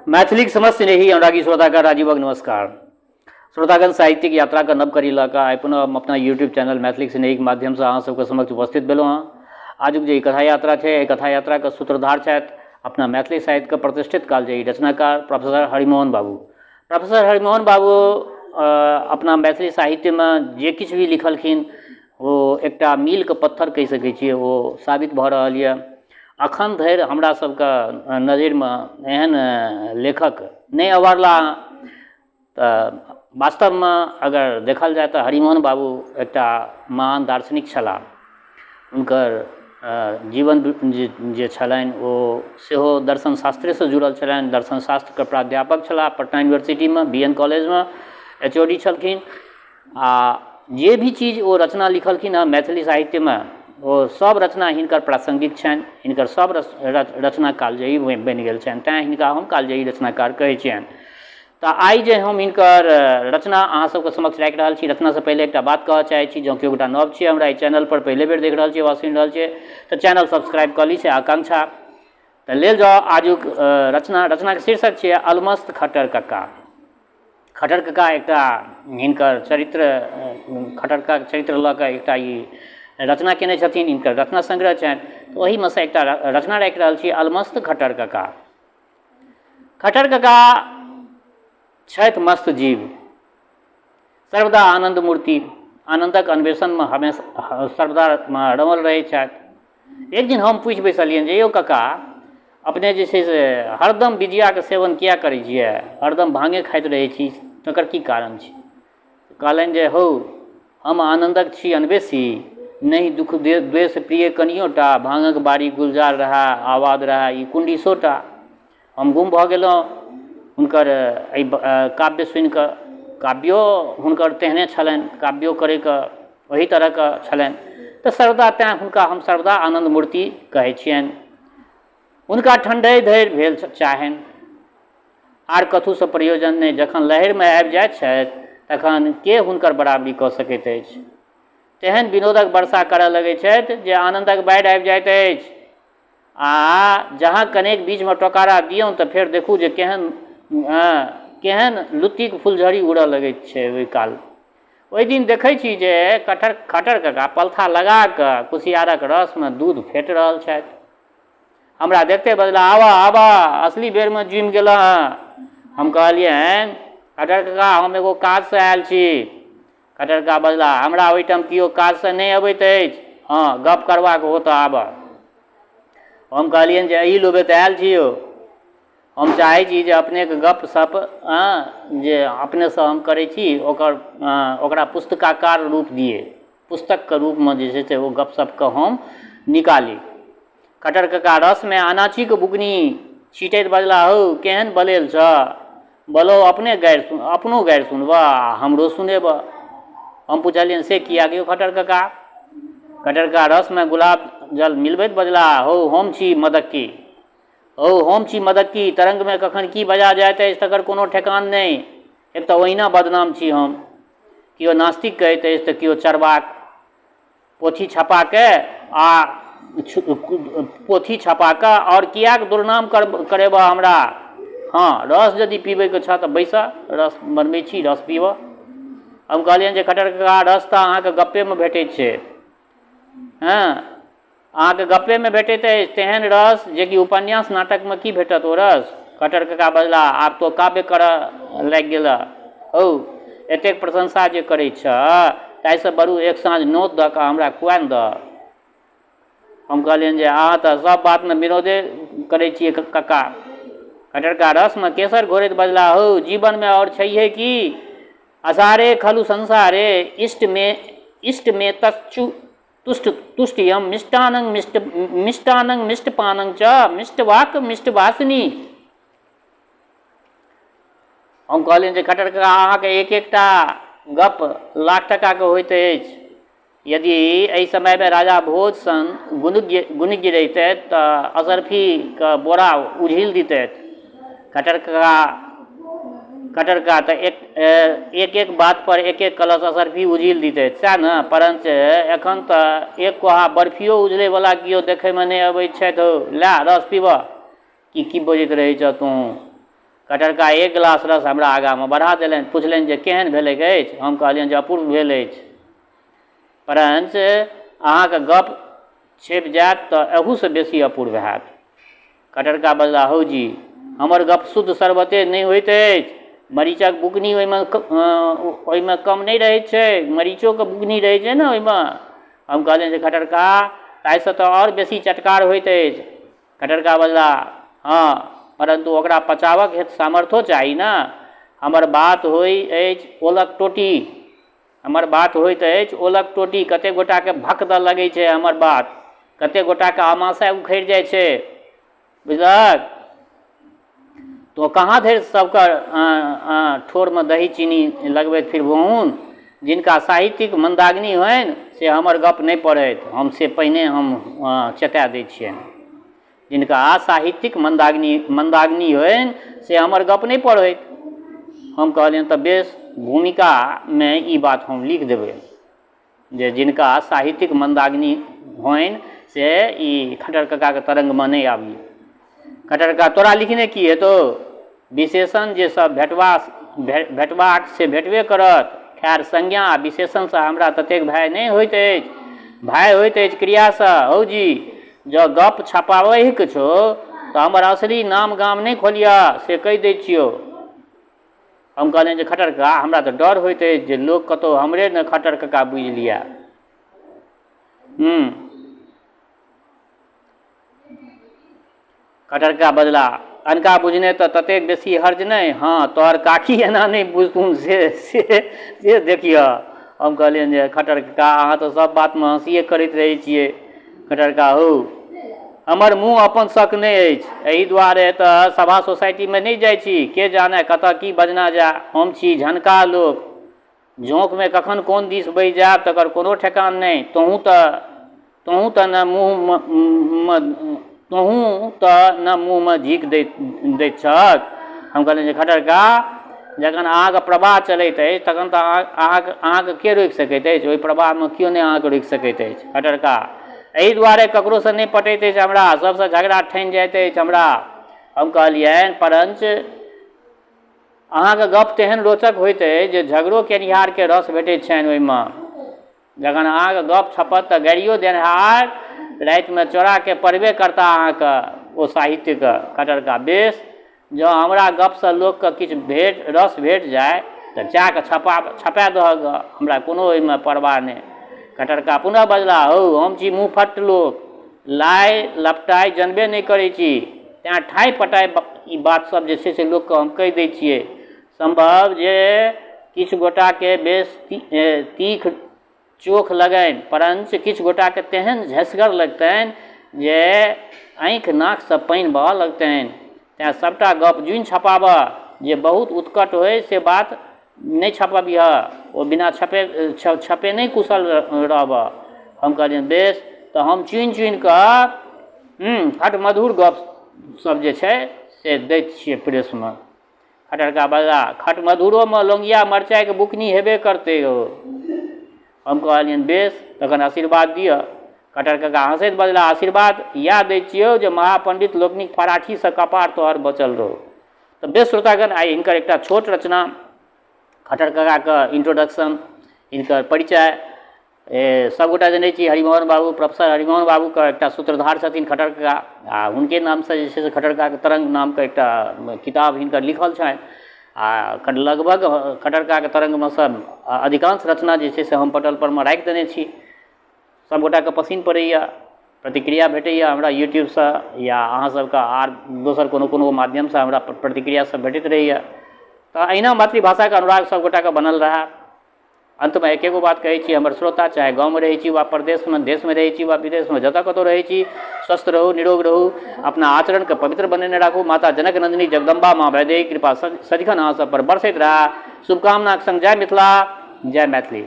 मैथिलीक समस्त स्नेही अनुरागी श्रोतागण राजीवक नमस्कार। श्रोतागण, साहित्यिक यात्राके नव कड़ी लऽ कऽ आइ पुनः हम अपना यूट्यूब चैनल मैथिलीक स्नेहीक माध्यमसँ अहाँ सबके समक्ष उपस्थित भेलहुँ हँ। आजुक जे ई कथा यात्रा छै, एहि कथा यात्राके सूत्रधार छथि अपना मैथिली साहित्यके प्रतिष्ठित कालजयी रचनाकार प्रोफेसर हरिमोहन बाबू। प्रोफेसर हरिमोहन बाबू अपना मैथिली साहित्यमे जे किछु भी लिखलखिन ओ एकटा मीलके पत्थर कहि सकै छियै, ओ साबित भऽ रहल यऽ। अखन धरि हमरा सबके नजरिमे एहन लेखक नहि अभरला हँ। तऽ वास्तवमे अगर देखल जाय तऽ हरिमोहन बाबू एकटा महान दार्शनिक छलाह। हुनकर जीवन जे छलनि ओ सेहो दर्शन शास्त्रेसँ जुड़ल छलनि। दर्शन शास्त्रके प्राध्यापक छलाह पटना यूनिवर्सिटीमे, बी एन कॉलेजमे एच ओ डी छलखिन। आ जे भी चीज ओ रचना लिखलखिन हँ मैथिली साहित्यमे, ओ सब रचना हिनकर प्रासङ्गिक छनि। हिनकर सब रचना कालजयी बनि गेल छनि, तेँ हिनका हम कालजयी रचनाकार कहै छियनि। तऽ आइ जे हम हिनकर रचना अहाँ सबके समक्ष राखि रहल छी, रचनासँ पहिले एकटा बात कहऽ चाहै छी, जँ केओ गोटा नव छियै, हमरा एहि चैनलपर पहिले बेर देख रहल छियै वा सुनि रहल छियै, तऽ चैनल सब्सक्राइब कऽ ली, से आकांक्षा। तऽ लेल जाउ आजुक रचना। रचनाके शीर्षक छियै अलमस्त खट्टर कक्का। खट्टर कक्का एकटा हिनकर चरित्र, खट्टर कक्काके चरित्र लऽ कऽ एकटा ई रचना केने छथिन। हिनकर रचना संग्रह छनि, ओहिमे सँ एकटा रचना राखि रहल छी, अलमस्त खट्टर कक्का। खट्टर कका छथि मस्त जीव, सर्वदा आनन्द मूर्ति, आनन्दक अन्वेषणमे हमेशा सर्वदा रमल रहै छथि। एक दिन हम पूछि बैसलियनि जे यौ कका, अपने जे छै से हरदम बिजियाके सेवन किया करै छियै, हरदम भाँगे खाइत रहै छी, तकर की कारण छै? कहलनि जे हौ, हम आनन्दक छी अन्वेषी, नहि दुख द्वेष प्रिय कनियो टा, भाँगक बाड़ी गुलजार रहए, आबाद रहए ई कुण्डीसो टा। हम गुम भऽ गेलहुँ हुनकर एहि काव्य सुनिकऽ। काव्यो हुनकर तेहने छलनि, काव्यो करैके ओही तरहके छलनि। तऽ सर्वदा तेँ हुनका हम सर्वदा आनन्द मूर्ति कहै छियनि। हुनका ठण्डे धरि भेल चाहनि, आर कथूसँ प्रयोजन नहि। जखन लहरिमे आबि जाइत छथि तखन के हुनकर बराबरी कऽ सकैत अछि? तेहन विनोदक वर्षा करऽ लगैत छथि जे आनन्दक बाढ़ि आबि जाइत अछि। आ जहाँ कनेक बीचमे टोकारा दियौन तऽ फेर देखू जे केहन केहन लुत्तीक फुलझड़ी उड़ऽ लगैत छै ओहि काल। ओहि दिन देखै छी जे कटर खट्टर कका पलथा लगा कऽ कुसियारक रसमे दूध फेँट रहल छथि। हमरा देखते बजला, आबऽ आबऽ, असली बेरमे जुमि गेलऽ हँ। हम कहलियनि, खट्टर कका, हम एगो काजसँ आयल छी। खट्टर कका बजला, हमरा ओहिठाम केओ काजसँ नहि अबैत अछि, हँ, गप्प करबाक हो तऽ आबऽ। हम कहलियनि जे एही लोभे तऽ आयल छी यौ। हम चाहै छी जे अपनेके गप्प सप्प जे अपनेसँ हम करै छी, ओकर ओकरा पुस्तकाकार रूप दियै, पुस्तकके रूपमे जे छै से ओ गपशपके हम निकाली। खट्टर कका रसमे अनाचीके बुकनी छीटैत बजला, हौ, केहन बलेल छह, बलौ अपने गारि सुन, अपनो गारि सुनबह आ हमरो सुनेबह। हम पुछलियनि, से किएक यौ खट्टर कका? खट्टर कका रसमे गुलाब जल मिलबैत बजला, हौ, हम छी मदक्की, हौ, हम छी मदक्की, तरङ्गमे कखन की बजा जाइत अछि तकर कोनो ठेकान नहि। एक तऽ ओहिना बदनाम छी हम, केओ नास्तिक कहैत अछि तऽ केओ चर्वाक। पोथी छपाके आ पोथी छपाके आओर किएक दुर्नाम करेबह हमरा? हँ, रस यदि पीबैके छह तऽ बैसह, रस बनबै छी, रस पीबह। हम कहलियनि जे खट्टर कका, रस तऽ अहाँके गप्पेमे भेटै छै। हँ, अहाँके गप्पेमे भेटैत अछि तेहन रस जेकि उपन्यास नाटकमे की भेटत ओ रस? खट्टर कका बजलाह, आब तोँ काव्य करऽ लागि गेलह। हौ, एतेक प्रशंसा जे करैत छह ताहिसँ बरू एक साँझ नोत दऽ कऽ हमरा खुआ ने दह। हम कहलियनि जे अहाँ तऽ सभ बातमे विनोदे करै छियै कक्का। खट्टर कका रसमे केसर घोरैत बजलाह, हौ, जीवनमे आओर छैहे की? असारे खलु संसारे इष्टमे इष्टमे तच्चु तुष्ट तुष्टियम मिष्टानं मिष्ट मिष्टानं मिष्टपानं च मिष्टवाक मिष्टवासिनी। हम कहलियनि जे खट्टर कका, अहाँके एक एकटा गप लाख टाकाके होइत अछि। यदि एहि समयमे राजा भोज सन गुणज्ञ गुणज्ञ रहितथि तऽ अशर्फीके बोरा उझिल दितथि। खट्टर कका खट्टर कका तऽ एक एक एक बात पर एक एक कलश अशर्फी उझिल दितथि, सएह ने? परञ्च एखन तऽ एक कोहा बर्फियो उझलैवला केओ देखैमे नहि अबैत छथि। हौ, लए रस पीबह। की की बजैत रहै छह तोँ? कटरका एक गिलास रस हमरा आगाँमे बढ़ा देलनि। पुछलनि जे केहन भेलैक अछि? हम कहलियनि जे अपूर्व भेल अछि। परञ्च अहाँक गप्प छपि जायत तँ एहूसँ बेसी अपूर्व हैत। कटरका बजलाह, हौ जी, हमर गप्प शुद्ध शरबते नहि होइत अछि। मरीचक बुकनी ओहिमे ओहिमे कम नहि रहैत छैक। मरीचोके बुकनी रहैत छै ने ओहिमे। हम कहलियनि जे खटरका, ताहिसँ तँ आओर बेसी चटकार होइत अछि। खटरका बजलाह, हँ, परन्तु ओकरा पचाबक हेतु सामर्थ्यो चाही ने। हमर बात होइ अछि ओलक टोटी। हमर बात होइत अछि ओलक टोटी। कतेक गोटाके भक्क दऽ लगै छै हमर बात। कतेक गोटाके आमाशय उखड़ि जाइ छै। बुझलहक? तोँ कहाँ धरि सभके ठोरमे दही चीनी लगबैत फिरबहुन? जिनका साहित्यिक मन्दाग्नि होइन से हमर गप्प नहि पढ़थि। हम से पहिने हम चेता दै छियनि। जिनका साहित्यिक मन्दाग्नि मन्दाग्नि होइन से हमर गप्प नहि पढ़थि। हम कहलियनि तऽ बेस, भूमिकामे ई बात हम लिखि देबै जे जिनका साहित्यिक मन्दाग्नि होइन से ई खट्टर ककाके तरङ्गमे नहि आबी। खट्टर कका, तोरा लिखने की हेतौ? विशेषण जे सब भेटबा भेटबाक से भेटबे करत। खैर, संज्ञा आ विशेषणसँ हमरा ततेक भय नहि होइत अछि। भय होइत अछि क्रियासँ। हौ जी, जँ गप्प छपाबहिक छौ तऽ हमर असली नाम गाम नहि खोलिहऽ से कहि दैत छियौ। हम कहलियनि जे खट्टर कका, हमरा तऽ डर होइत अछि जे लोक कतहु हमरे ने खट्टर कका बुझि लिअए। हूँ। खट्टर कका बजलाह, अनका बुझने तऽ ततेक बेसी हर्ज नहि। हँ, तोहर काकी एना नहि बुझथुन से से से देखिहऽ। हम कहलियनि जे खट्टर कका, अहाँ तऽ सभ बातमे हँसिए करैत रहै छियै। खट्टर कका, हौ, हमर मुँह अपन शक नहि अछि। एहि दुआरे तऽ सभा सोसाइटीमे नहि जाइ छी। के जानय कतऽ की बजना जाय। हम छी झनकाह लोक। झोंकमे कखन कोन दिस बहि जायब तकर कोनो ठेकान नहि। तोहूँ तऽ तोहूँ तऽ ने मुँहमे तोहूँ तऽ ने मुँहमे झीक दैत दैत छहक। हम कहलियनि जे खट्टर कका, जखन अहाँके प्रवाह चलैत अछि तखन तऽ अहाँ अहाँके अहाँके के रोकि सकैत अछि? ओहि प्रवाहमे केओ नहि अहाँके रोकि सकैत अछि। खट्टर कका, एहि दुआरे ककरोसँ नहि पटैत अछि हमरा, सभसँ झगड़ा ठानि जाइत अछि हमरा। हम कहलियनि, परञ्च अहाँके गप तेहन रोचक होइत अछि जे झगड़ो केनिहारके रस भेटैत छनि ओहिमे। जखन अहाँके गप छपत तऽ गारिओ देनिहार रातिमे चोराके पढ़बे करता अहाँके ओ साहित्यके। खट्टर कका, बेस, जँ हमरा गपसँ लोकके किछु भेट रस भेट जाय तऽ जाकऽ छपा छपा दहक गऽ, हमरा कोनो ओहिमे परवाह नहि। खट्टर कका पुनः बजलाह, हौ, हम छी मुँहफट्ट लोक, लाइ लपटाइ जनबे नहि करै छी, तेँ ठाँइ पटाइ ई बात सब जे छै से लोकके हम कहि दै छियै। सम्भव जे किछु गोटाके बेस तीख चोख लगनि, परञ्च किछु गोटाके तेहन झसगर लगतनि जे आँखि नाकसँ पानि बहऽ लगतनि। तेँ सबटा गप जुनि छपाबह, जे बहुत उत्कट होइ से बात नहि छपबिहऽ, ओ बिना छपे छपेने कुशल रहबह। हम कहलियनि बेस, तऽ हम चुनि चुनिकऽ खटमधुर गप सब जे छै से दैत छियै प्रेसमे। खट्टर कका बजलाह, खटमधुरोमे लौंगिया मरचाइके बुकनी हेबे करतै हौ। हम कहलियनि बेस, तखन आशीर्वाद दिअ। खट्टर कका हँसैत बजलाह, आशीर्वाद इएह दै छियौ जे महापण्डित लोकनिक फराठीसँ कपार तोहर बचल रहौ। तऽ बेस श्रोतागण, आइ हिनकर एकटा छोट रचना खट्टर ककाके इंट्रोडक्शन, हिनकर परिचय सभगोटा जनै छी। हरिमोहन बाबू, प्रोफेसर हरिमोहन बाबूके एकटा सूत्रधार छथिन खट्टर कका आ हुनके नामसँ जे छै से खट्टर ककाके तरङ्ग नामके एकटा किताब हिनकर लिखल छनि आ लगभग खट्टर ककाके तरङ्गमे सँ अधिकांश रचना जे छै से हम पटलपर मे राखि देने छी। सभगोटाके पसिन पड़ैए, प्रतिक्रिया भेटैए हमरा यूट्यूबसँ या अहाँ सबके आर दोसर कोनो कोनो माध्यमसँ हमरा प्रतिक्रिया सब भेटैत रहैए। तऽ एहिना मातृभाषाके अनुराग सभगोटाके बनल रहए। अन्तमे एके गो बात कहै छी, हमर श्रोता चाहे गाँवमे रहै छी वा परदेशमे, देशमे रहै छी वा विदेशमे, जतऽ कतहु रहै छी, स्वस्थ रहू, निरोग रहू, अपना आचरणके पवित्र बनेने राखू। माता जनक नन्दिनी जगदम्बा माँ वैदेही कृपा सदिखन अहाँ सब पर बरसैत रहए। शुभकामनाके सङ्ग जय मिथिला, जय मैथिली।